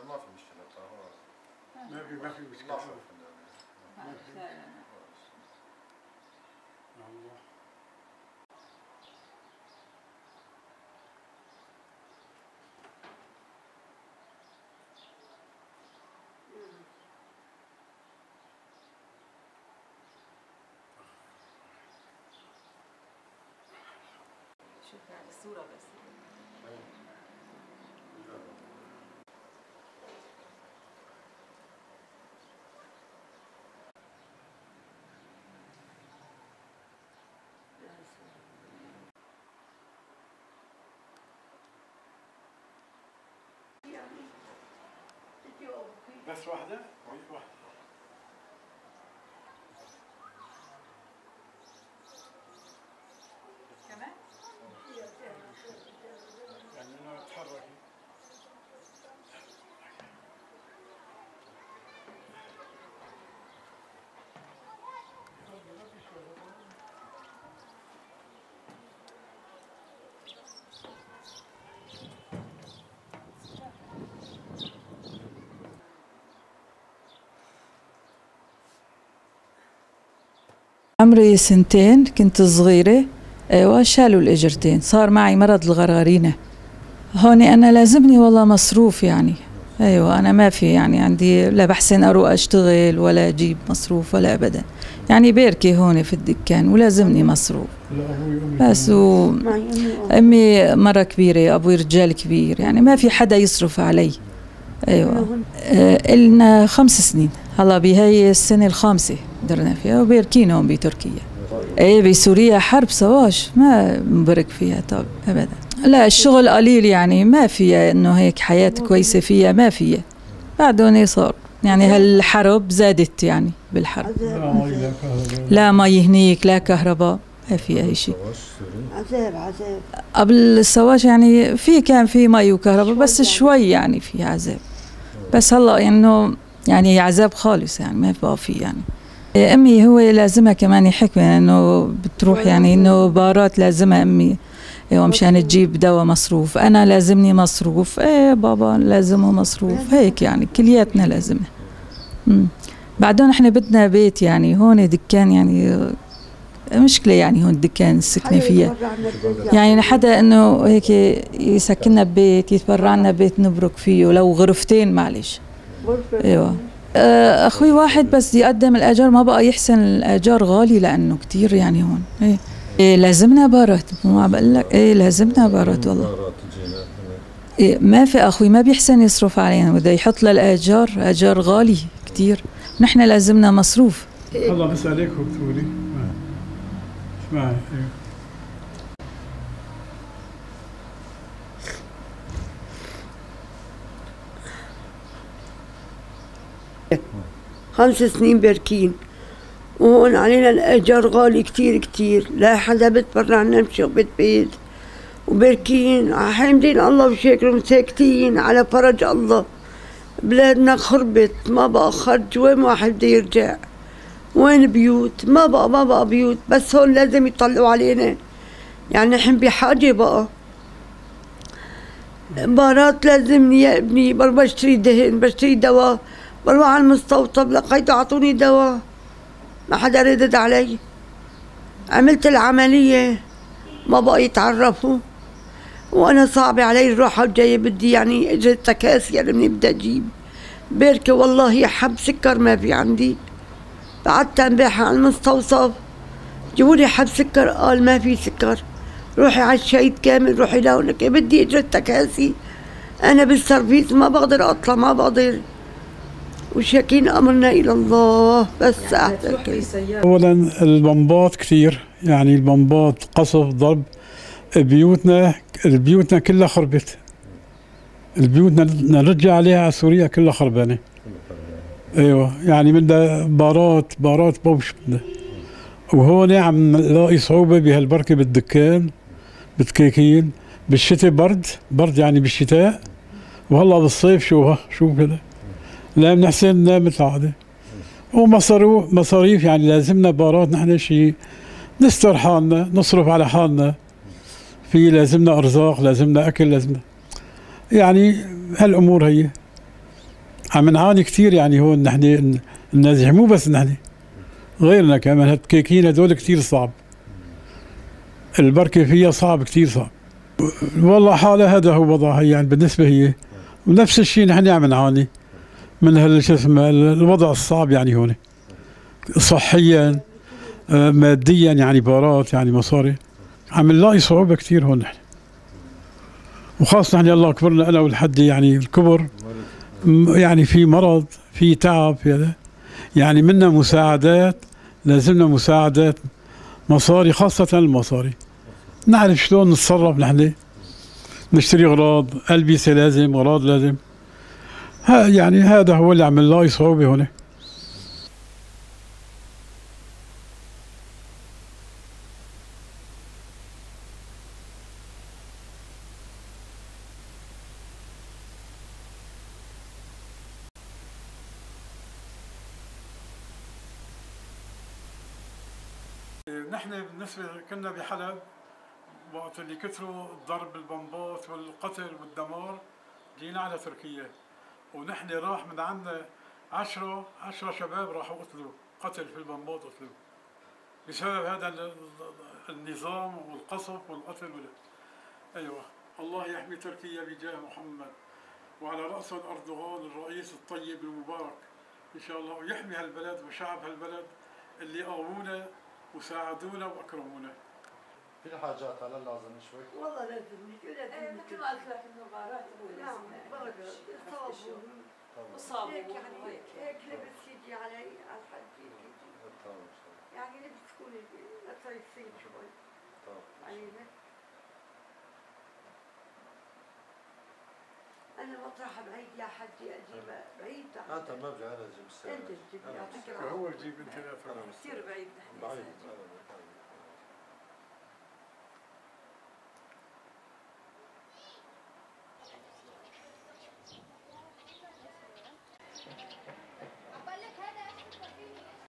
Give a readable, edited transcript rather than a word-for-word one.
ما في مشكلة. ما في مشكلة. شوف يعني الصورة بس. بس واحدة؟ واحدة. كمان؟ يعني أنا أتحرك. عمري 2 كنت صغيرة، ايوه شالوا الإجرتين، صار معي مرض الغرغرينة. هون أنا لازمني والله مصروف يعني، ايوه أنا ما في يعني عندي، لا بحسن أروح أشتغل ولا أجيب مصروف ولا أبدا، يعني باركي هون في الدكان ولازمني مصروف. بس أمي مرة كبيرة، أبوي رجال كبير، يعني ما في حدا يصرف علي. ايوه إلنا 5 سنين هلا، بهي السنة الخامسة درنا فيها وباركين هون بتركيا. ايه بسوريا حرب سواش ما مبرك فيها طب ابدا. لا الشغل قليل يعني، ما فيها انه هيك حياة كويسة فيها، ما فيها. بعدهم صار يعني هالحرب زادت يعني بالحرب. لا مي هنيك، لا كهرباء، ما في اي شيء. عذاب عذاب. قبل السواش يعني في كان في مي وكهرباء بس شوي يعني في عذاب، بس هلا انه يعني عذاب خالص يعني ما بقى في يعني. امي هو لازمها كمان حكمه انه بتروح يعني انه بارات لازمها امي، ايوه مشان تجيب دواء مصروف، انا لازمني مصروف، ايه بابا لازمه مصروف، هيك يعني كلياتنا لازمنا. بعدين احنا بدنا بيت يعني، هون دكان يعني مشكلة يعني، هون الدكان السكنة فيها يعني حدا انه هيك يسكننا ببيت، يتبرع لنا بيت نبرك فيه لو غرفتين معلش. ايوه اخوي واحد بس يقدم الاجار، ما بقى يحسن الاجار غالي لانه كثير يعني هون. ايه لازمنا بارات، مو عم بقول لك ايه لازمنا بارات والله. إيه ما في اخوي ما بيحسن يصرف علينا، بده يحط للاجار اجار غالي كثير، نحن لازمنا مصروف. الله بس عليك وبتقولي اسمعي. ايوه 5 سنين باركين، وهون علينا الأجار غالي كتير كتير، لا حدا بتبرع لنا بشغبة بيت، وباركين حامدين الله وشاكرين وساكتين على فرج الله. بلادنا خربت، ما بقى خرج، وين واحد بده يرجع؟ وين بيوت؟ ما بقى بيوت، بس هون لازم يطلعوا علينا، يعني نحن بحاجة بقى. بارات لازمني يا ابني، بروح بشتري دهن، بشتري دواء، بروح على المستوصف لقيته اعطوني دواء، ما حدا ردد علي. عملت العملية ما بقى يتعرفوا، وأنا صعبة علي الروحة والجاية، بدي يعني إجرة تكاسي يعني مني بدي أجيب باركة، والله حب سكر ما في عندي. بعدت امبارح على المستوصف جيبوا لي حب سكر، قال ما في سكر، روحي على الشهيد كامل، روحي لهونك، بدي إجرة تكاسي، أنا بالسرفيس ما بقدر أطلع، ما بقدر. وشاكين امرنا الى الله بس احسن. اولا البمبات كثير، يعني البمبات قصف ضرب بيوتنا، بيوتنا كلها خربت، البيوتنا نرجع عليها على سوريا كلها خربانة. ايوه يعني بدنا بارات بوش بدنا. وهون عم نلاقي صعوبة بهالبركه بالدكان بالدكاكين، بالشتاء برد يعني بالشتاء، وهلا بالصيف شو كذا لا بنحسن ننام مثل العادة. ومصاريف يعني لازمنا بارات نحن شيء نستر حالنا، نصرف على حالنا، في لازمنا ارزاق، لازمنا اكل، لازمنا يعني هالامور هي. عم نعاني كثير يعني هون نحن النازحين، مو بس نحن، غيرنا كمان. هالكيكين هدول كثير صعب، البركة فيها صعب كثير صعب والله. حالة هذا هو وضعها يعني بالنسبة هي، ونفس الشيء نحن عم نعاني من هال شو اسمه الوضع الصعب يعني هون، صحيا ماديا، يعني بارات يعني مصاري، عم نلاقي صعوبة كثير هون نحن. وخاصة نحن الله كبرنا، أنا والحد يعني الكبر، يعني في مرض، في تعب، في هذا، يعني منا مساعدات، لازمنا مساعدات مصاري، خاصة المصاري، نعرف شلون نتصرف نحن، نشتري أغراض، ألبسة لازم، أغراض لازم، ها يعني هذا هو اللي عم نلاقي صعوبة هون. نحن بالنسبة كنا بحلب وقت اللي كثروا ضرب البمبات والقتل والدمار، جينا على تركيا، ونحن راح من عندنا 10 شباب راحوا قتلوا، قتل في البمبات قتلوا بسبب هذا النظام والقصف والقتل. ايوه الله يحمي تركيا بجاه محمد، وعلى رأسه أردوغان الرئيس الطيب المبارك إن شاء الله، ويحمي هالبلد وشعب هالبلد اللي قاوونا وساعدونا واكرمونا. في حاجات على لازم شوي. والله لازمني، لازمني. مثل ما قلت لك انه بارات هو لازم. وصابون يعني هيك لبس يجي علي على الحد يجي. يعني لبس تكون تصير شوي. علينا. أنا مطرح بعيد يا حجي، أجيب بعيد. أنت ما بجي، أنا أجيب السيارة. أنت تجيب، يعطيك العافية. هو يجيب، أنت لا. كثير بعيد نحن. بعيد.